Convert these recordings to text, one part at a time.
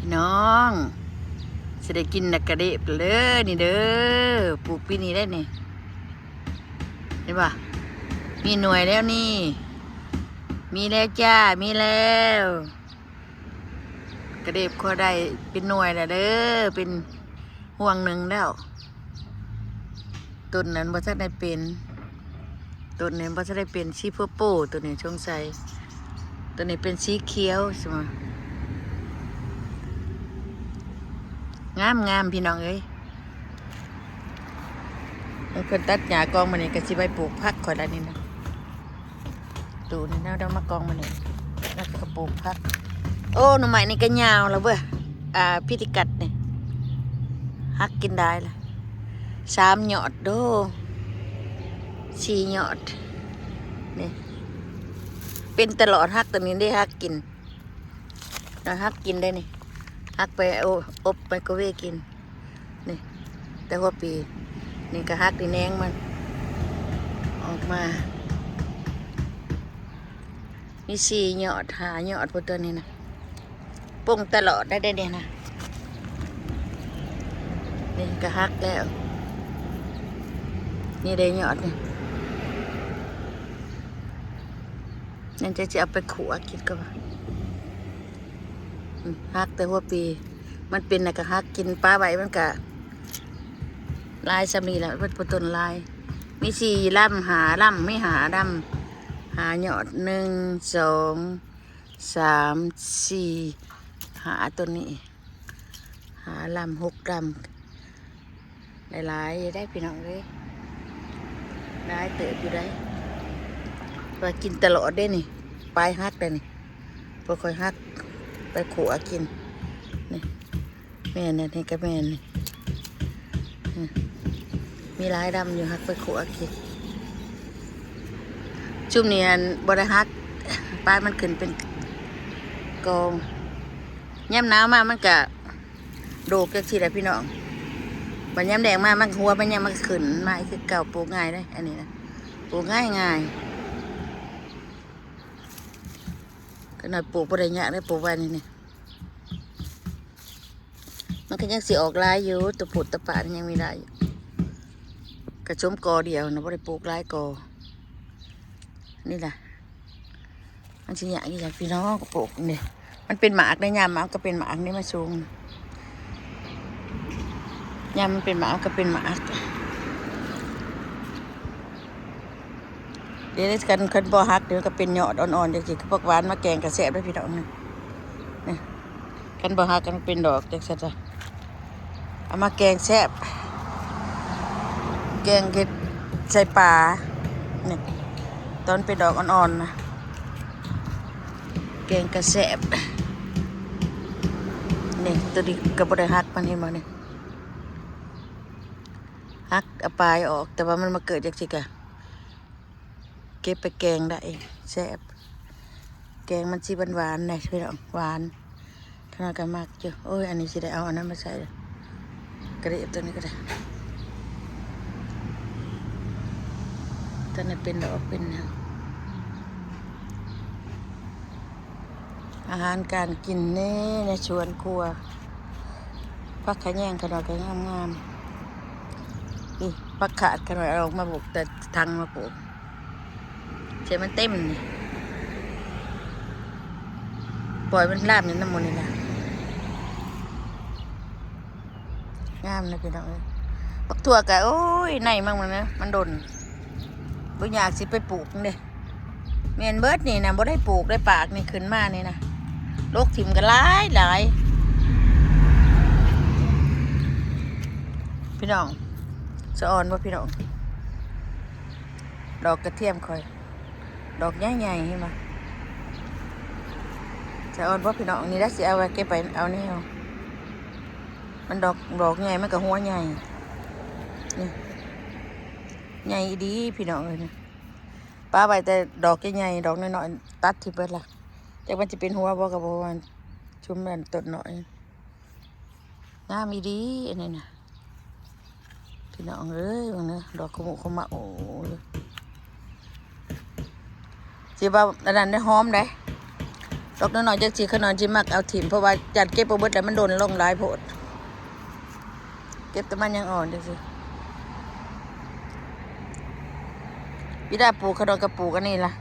ພີ່ນ້ອງ ຊິໄດ້ກິນແລ້ວກະເດັບເດີນີ້ເດີ ປູກປີນີ້ໄດ້ນີ້ ເຫັນບໍ່? ມີໜ່ວຍແລ້ວນີ້ ມີແລ້ວຈ້າ ມີແລ້ວ ກະເດັບຂໍໄດ້ເປັນໜ່ວຍແລ້ວເດີ ເປັນ ຮວງໜຶ່ງແລ້ວ ຕົ້ນນັ້ນບໍ່ທັນໄດ້ເປັນ ຕົ້ນນີ້ບໍ່ທັນໄດ້ເປັນສີເພີເປີ້ນ ໂຕນີ້ສົງໄສ ໂຕນີ້ເປັນສີຂຽວ ງາມໆ ພີ່ນ້ອງເອີຍ. ເພິ່ນຕັດຫຍ້າກອງມື້ນີ້ ກະຊິໄປປູກຜັກຂ້ອຍລະນີ້ນະ. ຕູ້ນີ້ເນາະ ເອົາມາກອງມານີ້ ແລ້ວກະປູກຜັກ. ໂອ້ ໜໍ່ໄມ້ນີ້ກະຍາວລະເວີຍ ອ່າ ພິຕິກັດນີ້ ຫັກກິນໄດ້ລະ ສາມຍອດໂດ ສີ່ຍອດ ນີ້ ເປັນຕະຫຼອດ ຫັກໂຕນີ້ໄດ້ຫັກກິນ ແລ້ວຫັກກິນໄດ້ນີ້ ຫັກໄປໂອ ອົບໄມໂຄເວຟກິນ. ນີ້ ແຕ່ຫົວປີ ນີ້ກະຫັກ ນີ້ແໜງມັນອອກມາ ມີສີ່ຍອດ ຫ້າຍອດພຸ້ນ ໂຕນີ້ນະ ປົ່ງຕະຫຼອດໄດ້ເດນີ້ນະ. ນີ້ກະຫັກແລ້ວ ນີ້ເດຍອດນີ້ ນັ້ນຈະ ຈະເອົາໄປຂົ້ວກິນກະວ່າ ອືມ ຫັກແຕ່ຫົວປີ ມັນເປັນນະກະຫັກກິນ ປະໄວ້ມັນກະຫຼາຍຊ່ຳນີ້ລະ ເບິດໂຕນຫຼາຍ ມີສີ່ລຳ ຫ້າລຳ ມີຫ້າລຳ ຫ້າຍອດ ໜຶ່ງ ສອງ ສາມ ສີ່ ຫ້າ ໂຕນີ້ ຫ້າລຳ ຫົກລຳ ໄດ້ຫຼາຍໄດ໋ພີ່ນ້ອງເອີຍ ຫຼາຍເຕີບຢູ່ໄດ໋ ວ່າກິນຕະຫຼອດເດ້ນີ້ ປາຍຫັກໄດ໋ນີ້ ພວກຂ້ອຍຫັກໄປຂົ້ວກິນ ນີ້ ແມ່ນ ອັນນີ້ກະແມ່ນນີ້ ອື ມີຫຼາຍດຳຢູ່ ຫັກໄປຂົ້ວກິນ. ຊຸມນີ້ ອັນ ບໍ່ໄດ້ຫັກ ປາຍມັນຂຶ້ນເປັນກອງ ຍາມໜາວມາມັນກະ ໂດກຈັ່ງຊີ້ແຫຼະພີ່ນ້ອງ ບັດຍາມແລ້ງມາມັນ ຫົວມັນຍັງ ມັນກະຂຶ້ນມາຄືເກົ່າ. ປູກງ່າຍເດ້ ອັນນີ້ນະ ປູກງ່າຍໆ ຂະໜາດປູກບໍ່ໄດ້ຍາກເດ້ ປູກໄວ້ນີ້ ນີ້ ມັນກະຍັງຊິອອກຫຼາຍຢູ່ ຕະປູດຕະປາດຍັງມີຫຼາຍຢູ່ ກະສົມກໍດຽວນະ ບໍ່ໄດ້ປູກຫຼາຍກໍ ນີ້ລະ ມັນຊິຍາກອີ່ຫຍັງພີ່ນ້ອງ ປູກນີ້ ມັນເປັນໝາກເດ້ ຍາມມັນກະເປັນໝາກນີ້ ມັນສູງ ຍາມມັນເປັນໝາກກະເປັນໝາກ ເດ ຄັນ ຄັນບໍ່ຫັກ ເດ ມັນກະເປັນຍອດອ່ອນໆ ຈັ່ງຊີ້ ຄືຜັກຫວານມາແກງກະແຊບເດ້ພີ່ນ້ອງ ນີ້ ຄັນບໍ່ຫັກ ຄັນເປັນດອກຈັ່ງຊັ້ນ ເອົາມາແກງແຊບ ແກງເຮັດໃສ່ປາ ນີ້ ຕອນເປັນດອກອ່ອນໆ ນະ ແກງກະແຊບ ນີ້ ໂຕນີ້ກະບໍ່ໄດ້ຫັກມັນ ເຫັນບໍ່ນີ້ ຫັກເອົາປາຍອອກ ແຕ່ວ່າມັນມາເກີດຈັ່ງຊີ້ກະ ເກັບໄປແກງໄດ້ ແຊບ ແກງມັນຊິຫວານໆ ໄດ໋ພີ່ນ້ອງ ຫວານ ຂະນ້ອຍກະມັກຢູ່. ໂອ້ຍ ອັນນີ້ຊິໄດ້ເອົາອັນນັ້ນມາໃສ່ ກະເດັບໂຕນີ້ກະໄດ້ ໂຕນີ້ເປັນດອກເປັນຫຍັງ. ອາຫານການກິນເດ້ ໃນສວນຄົວ ຜັກຂະແຍງຂະນ້ອຍກະງາມໆ ນີ້ ຜັກຂາດຂະນ້ອຍເອົາອອກມາບຸກ ແຕ່ຖັງມາປູກ ໃຫ້ມັນເຕັມນີ້ ປ່ອຍມັນລາມຢູ່ນຳໝູ່ນີ້ລະ ງາມນະພີ່ນ້ອງເອີຍ. ບັກຖົ່ວກະ ໂອ້ຍ ໃນມັນນະ ມັນດົນ ບໍ່ຢາກຊິໄປປູກເດ້. ແມ່ນເບິດນີ້ນະ ບໍ່ໄດ້ປູກໄດ້ປາກນີ້ ຂຶ້ນມານີ້ນະ ລົກຖິ້ມກະຫຼາຍໆ ພີ່ນ້ອງ. ສະອອນບໍ່ພີ່ນ້ອງ ດອກກະທຽມຂ້ອຍ ດອກໃຫຍ່ໆ ເຫັນບໍ່ ສະອອນບໍ່ພີ່ນ້ອງ. ນີ້ລະຊິເອົາໄວ້ເກັບໄປເອົາແນວ ມັນດອກ ດອກໃຫຍ່ ມັນກະຫົວໃຫຍ່ ນີ້ ໃຫຍ່ອີ່ຫຼີພີ່ນ້ອງເອີຍ. ປະໄວ້ແຕ່ດອກໃຫຍ່ໆ ດອກນ້ອຍໆ ຕັດຖິ້ມເບິດລະ ຈັກມັນຊິເປັນຫົວບໍ່ກະບໍ່ ວ່າຊຸມອັນຕົ້ນນ້ອຍ ງາມອີ່ຫຼີອັນນີ້ນະ ພີ່ນ້ອງເອີຍ. ເບິ່ງເດີ ດອກຂະມຸຂະມະໂອ ຊິວ່າອັນນັ້ນໄດ້ຫອມໄດ໋ ດອກນ້ອຍໆ ຈັ່ງຊີ້ ຂະນ້ອຍຊິມັກເອົາຖິ້ມ ເພາະວ່າຢ້ານເກັບບໍ່ເບິດ ແລ້ວມັນດົນລົງຫຼາຍໂພດ. ເກັບແຕ່ມັນຍັງອ່ອນຈັ່ງຊີ້. ປີດາປູກຂະນ້ອຍກໍປູກອັນນີ້ລະ.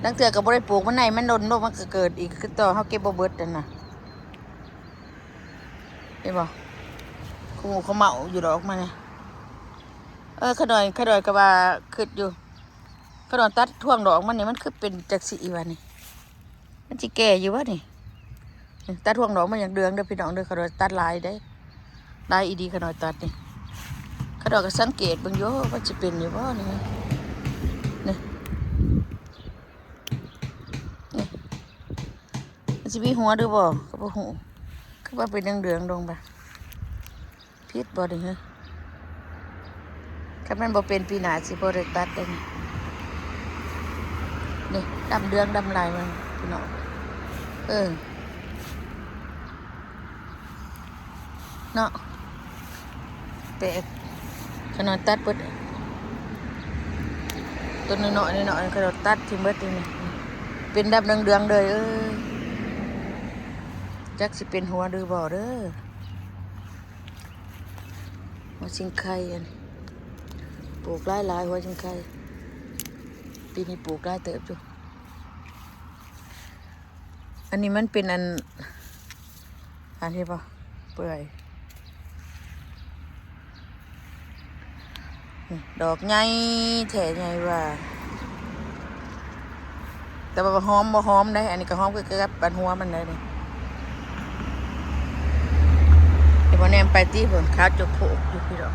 ລາງເທື່ອກໍບໍ່ໄດ້ປູກ ມັນໃນມັນດົນລົງ ມັນກໍເກີດອີກ ຄືຕອນເຮົາເກັບບໍ່ເບິດນັ້ນນະ. ເຫັນບໍ່? ຂະໝູຂະເໝົາຢູ່ດອກມັນນີ້. ເອີ ຂະນ້ອຍ ຂະນ້ອຍກໍວ່າຄຶດຢູ່. ຂະນ້ອຍຕັດທວງດອກມັນນີ້ ມັນຄືເປັນຈັກຊີ້ວະນີ້? ມັນຊິແກ່ຢູ່ວະນີ້? ນີ້ ຕັດທວງດອກມັນຢາກເດືອງເດີພີ່ນ້ອງເດີ. ຂະນ້ອຍຕັດຫຼາຍເດ້ ຫຼາຍອີ່ດີ. ຂະນ້ອຍຕັດນີ້ ຂະນ້ອຍກໍສັງເກດເບິ່ງຢູ່ ມັນຊິເປັນຢູ່ບໍ່ນີ້? ນີ້ ນີ້ ມັນຊິມີຫົວຫຼືບໍ່ກໍບໍ່ຮູ້. ຄືວ່າເປັນເດືອງໆ ດົງບາ ຜິດບໍ່ນີ້? ຄັນມັນບໍ່ເປັນ ປີໜ້າຊິບໍ່ໄດ້ຕັດເດ້ນີ້. ນີ້ ດຳເດືອງດຳລາຍມັນພີ່ນ້ອງ. ເອີ ເນາະ ແປກ. ຂະນ້ອຍຕັດເບິດ ໂຕນ້ອຍໆ ນ້ອຍໆ ຂະນ້ອຍຕັດຖິ້ມເບິດນີ້ ເປັນດຳເດືອງໆ ເລີຍ. ເອີ ຈັກຊິເປັນຫົວຫຼືບໍ່ເດີ. ຫົວຊິງໄຄ ອັນ ປູກຫຼາຍໆ ຫົວຊິງໄຄ ປີນີ້ປູກຫຼາຍເຕີບຢູ່. ອັນນີ້ມັນເປັນອັນ ອັນນີ້ບໍ່ ເປື່ອຍ. ນີ້ ດອກໃຫຍ່ແທ້ໃຫຍ່ວ່າ ແຕ່ວ່າຫອມບໍ່ຫອມເດ້. ອັນນີ້ກໍຫອມຄືກັບອັນຫົວມັນເດ້ນີ້. ເຫັນບໍ່ ແນມໄປຕິ ພຸ້ນຂາວໂຈກໂພກຢູ່ພີ້ດອກ.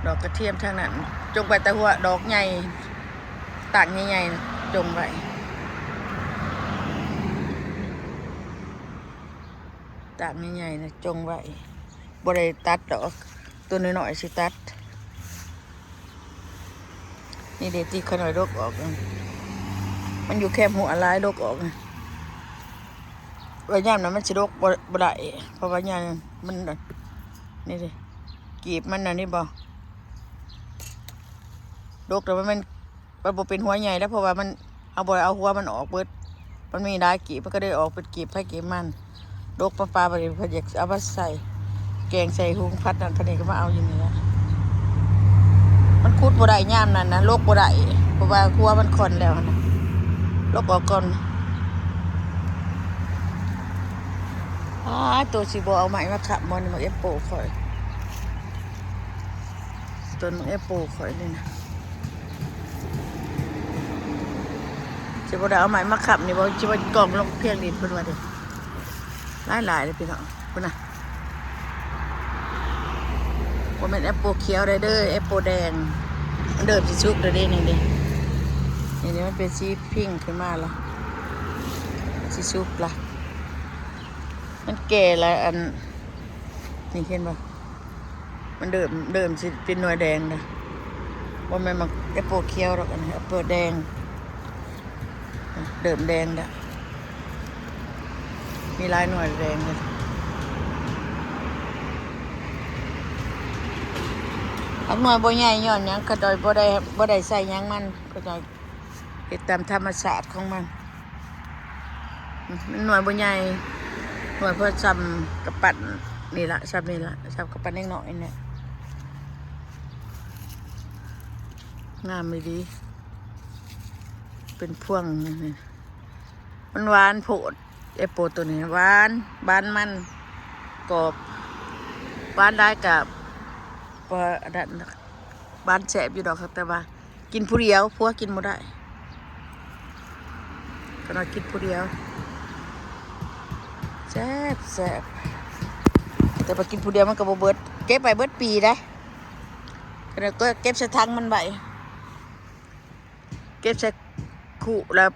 ດອກກະທຽມທາງນັ້ນ ຈົ່ງໄວ້ແຕ່ຫົວ ດອກໃຫຍ່ ຕາກໃຫຍ່ໆ ຈົ່ງໄວ້. ຕາກໃຫຍ່ໆ ນະ ຈົ່ງໄວ້ ບໍ່ໄດ້ຕັດດອກ. ໂຕນ້ອຍໆ ຊິຕັດ. ນີ້ເດ້ ທີ່ຂະນ້ອຍດົກອອກ ມັນຢູ່ແຄມຫົວຫຼາຍ ດົກອອກ. ວ່າຍາມນັ້ນມັນຊິດົກບໍ່ ບໍ່ໄດ້ ເພາະວ່າຍາມນັ້ນມັນ ນີ້ເດ້ ກີບມັນນະ ນີ້ບໍ່ ດົກ ແຕ່ວ່າມັນ ມັນບໍ່ເປັນຫົວໃຫຍ່ແລ້ວ ເພາະວ່າມັນ ເຮົາບໍ່ໄດ້ເອົາຫົວມັນອອກເບິດ. ມັນມີຫຼາຍກີບ ມັນກໍໄດ້ອອກເປັນກີບໃຜກີບມັນ. ດົກປາໆ ບັດນີ້ເພິ່ນຢາກເອົາມາໃສ່ແກງໃສ່ຫຸງຜັດນັ້ນ ເພິ່ນນີ້ກໍມາເອົາຢູ່ນີ້ລະ. ມັນຂຸດບໍ່ໄດ້ຍາມນັ້ນນະ ລົກບໍ່ໄດ້ ເພາະວ່າຫົວມັນຄ່ອນແລ້ວຫັ້ນນະ. ລົກອອກກ່ອນ. ອ້າ ໂຕຊິບໍ່ເອົາໄມ້ມາຄ້ຳບໍ່ນີ້ ໝາກແອບໂປຂ້ອຍ. ຕົ້ນໝາກແອບໂປຂ້ອຍນີ້ນະ ຊິບໍ່ໄດ້ເອົາໄມ້ມາຄ້ຳນີ້ບໍ່ ຊິວ່າກ້ອງລົງພຽງດິນເພິ່ນວ່າເດ້. ຫຼາຍໆ ເດ້ພີ່ນ້ອງ ພຸ້ນນະ. ບໍ່ແມ່ນແອບໂປຂຽວໄດ໋ເດີ ແອບໂປແດງ ມັນເລີ່ມຊິສຸກແລ້ວເດ້ ນີ້ເດ້. ນີ້ ນີ້ມັນເປັນສີພິງຂຶ້ນມາລະ ຊິສຸກລະ. ມັນແກ່ລະ ອັນນີ້ ເຫັນບໍ່? ມັນເລີ່ມ ເລີ່ມຊິເປັນໜ່ວຍແດງລະ. ບໍ່ແມ່ນໝາກແອບໂປຂຽວດອກ ອັນນີ້ແອບໂປແດງ ເລີ່ມແດງລະ. ມີຫຼາຍໜ່ວຍແດງເລີຍ. ໝາກໜ່ວຍບໍ່ໃຫຍ່ຍ້ອນຫຍັງ? ຂະນ້ອຍບໍ່ໄດ້ ບໍ່ໄດ້ໃສ່ຫຍັງມັນ ຂະນ້ອຍ ເຮັດຕາມທຳມະຊາດຂອງມັນ. ອືມ ມັນໜ່ວຍບໍ່ໃຫຍ່ ໜ່ວຍພໍຊ່ຳກຳປັ້ນນີ້ລະ ຊ່ຳນີ້ລະ ຊ່ຳກຳປັ້ນເດັກນ້ອຍນີ້ແຫຼະ. ງາມອີ່ຫຼີ ເປັນພວງນີ້ ມັນຫວານໂພດ ແອບໂປໂຕນີ້ ຫວານ ຫວານມັນ ກອບ ຫວານຫຼາຍກະບໍ່ອັນນັ້ນ ຫວານແຊບຢູ່ດອກ ແຕ່ວ່າ ກິນຜູ້ດຽວ ຜົວກິນບໍ່ໄດ້ ຂະນ້ອຍກິນຜູ້ດຽວ ແຊບ ແຊບ. ແຕ່ວ່າກິນຜູ້ດຽວມັນກໍບໍ່ເບິດ ເກັບໄວ້ເບິດປີໄດ໋. ຂະນ້ອຍກໍເກັບໃສ່ຖັງມັນໄວ້ ເກັບໃສ່ຄຸແລ້ວ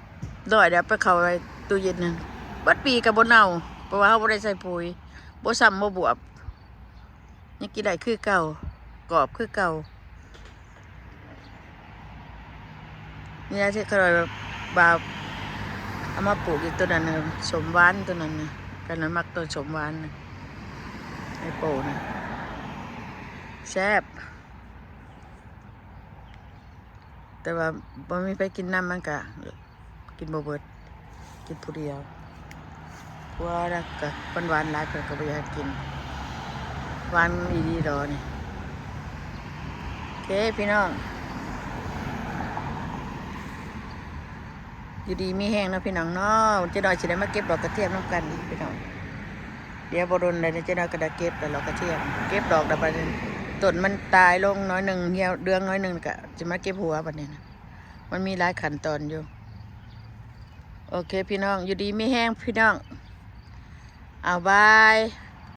ດອຍແລ້ວໄປເຂົ້າໄວ້ຕູ້ເຢັນນັ້ນ ເບິດປີກໍບໍ່ເນົ່າ ເພາະວ່າເຮົາບໍ່ໄດ້ໃສ່ປຸຍ ບໍ່ຊ້ຳບໍ່ບວບ. ຍັງກິນໄດ້ຄືເກົ່າ ກອບຄືເກົ່າ. ນີ້ລະທີ່ຂ້ອຍວ່າເອົາມາປູກອີກ ໂຕນັ້ນນະ ສົ້ມຫວານໂຕນັ້ນນະ ຂ້ອຍນະມັກຕົ້ນສົ້ມຫວານນະ ໄອໂປນະ ແຊບ. ແຕ່ວ່າບໍ່ມີໃຜກິນນຳ ມັນກະ ກິນບໍ່ເບິດ ກິນຜູ້ດຽວ ເພາະວ່າກະມັນຫວານຫຼາຍ ເພິ່ນກະບໍ່ຢາກໃຫ້ກິນ ຫວານອີ່ຫຼີດອກນີ້. ໂອເຄພີ່ນ້ອງ ຢູ່ດີມີແຮງເນາະພີ່ນ້ອງເນາະ ຈັກໜ່ອຍຊິໄດ້ມາເກັບດອກກະທຽມນຳກັນອີກພີ່ນ້ອງ. ດຽວບໍ່ດົນໃດ ຈັກໜ່ອຍກະໄດ້ເກັບແລ້ວດອກກະທຽມ ເກັບດອກແລ້ວບາດນີ້ ຕົ້ນມັນຕາຍລົງໜ້ອຍໜຶ່ງ ຫ່ຽວເຫຼືອງໜ້ອຍໜຶ່ງ ກະຈະມາເກັບຫົວບາດນີ້ນະ ມັນມີຫຼາຍຂັ້ນຕອນຢູ່. ໂອເຄພີ່ນ້ອງ ຢູ່ດີມີແຮງພີ່ນ້ອງ ເອົາ ບາຍ.